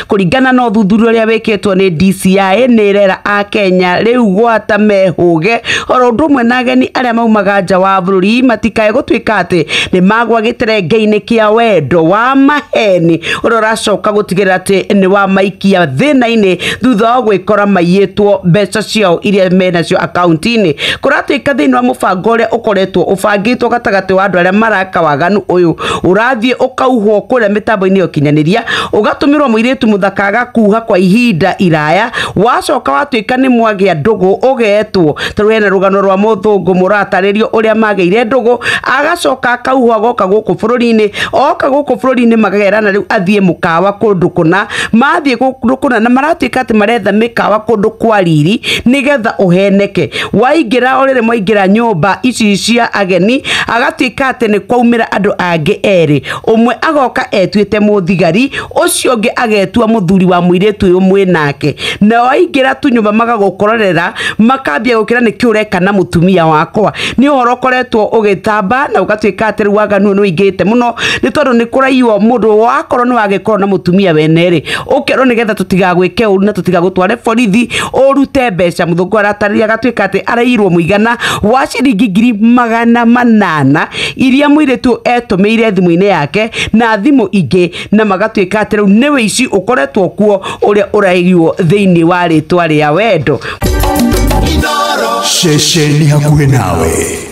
Kũringana na ũthuthuria ũrĩa wĩkĩtwo nĩ DCI, nĩ ĩrera a Kenya rĩu gwata mehũge oro ũndũ ũmwe na ageni arĩa maumaga nja wa bũrũri matikae gũtuĩka atĩ nĩ magwa gĩterenge-inĩ kĩa wendo wa maheni ũrĩa ũracoka gũtigĩrĩra atĩ nĩ wamaikia thĩna-inĩ thutha wa gwĩkora maiyĩtwo mbeca ciao iria menacio akaunti-inĩ. Kũratuĩka thĩinĩ wa mũbango ũrĩa ũkoretwo ũbangĩtwo gatagatĩ wa andũ arĩa maraka waganu ũyũ, ũrathiĩ ũkauhwo kũrĩa mĩtambo-inĩ ya ũkinyanĩria, ũgatũmĩrwo mũirĩtu mũthaka agakuha kwa ihinda iraya, wacoka watuĩka nĩ mwagĩa ndũgũ ũgetwo. Tarĩu hena rũgano rwa mũthũngũ mũratarĩrio ũrĩa magĩire ndũgũ, agacoka akauhwo agoka gũkũ bũrũri-inĩ, oka gũkũ bũrũri-inĩ magerana rĩu athiĩ mũkawa kũndũ kũna, mathiĩ kũndũ kũna na maratuĩka atĩ maretha mĩkawa kũndũ kwa riri nĩgetha ũheneke. Waingĩra o rĩrĩ mwaingĩra nyũmba ici cia ageni, agatuĩka atĩ nĩ kwaumĩra andũ angĩ erĩ, ũmwe agoka etuĩte mũthigari, ũcio ũngĩ agetua mũthuri wa mũirĩtu ũyũ mwĩnake. Na waingĩra tu nyũmba magagũkorerera, makambia gũkĩra nĩkĩ ũreka na mũtumia wakwa. Nĩ ũhoro ũkoretwo ũgĩtamba na ũgatuĩka atĩ rĩu waganu nĩ ũingĩhĩte mũno, nĩ tondũ nĩ kũraiywo mũndũ wakorwo nĩ wagĩkorwo na mũtumia wene rĩ, ũkerwo nĩgetha tũtigagwĩke ũru na tũtigagũtware borithi ũrute mbeca. Mũthũngũ aratarĩria agatuĩka atĩ araiyirwo mũigana wa ciringi 800,000 iria mũirĩtu etũmĩire thimũ-inĩ yake na thimũ ingĩ, na magatuĩka atĩ rĩu nĩ wĩici ũkoretwo kuo ũrĩa ũraiywo thĩinĩ wa rĩtwa rĩa wendo. Ceceni hakuhĩ nawe.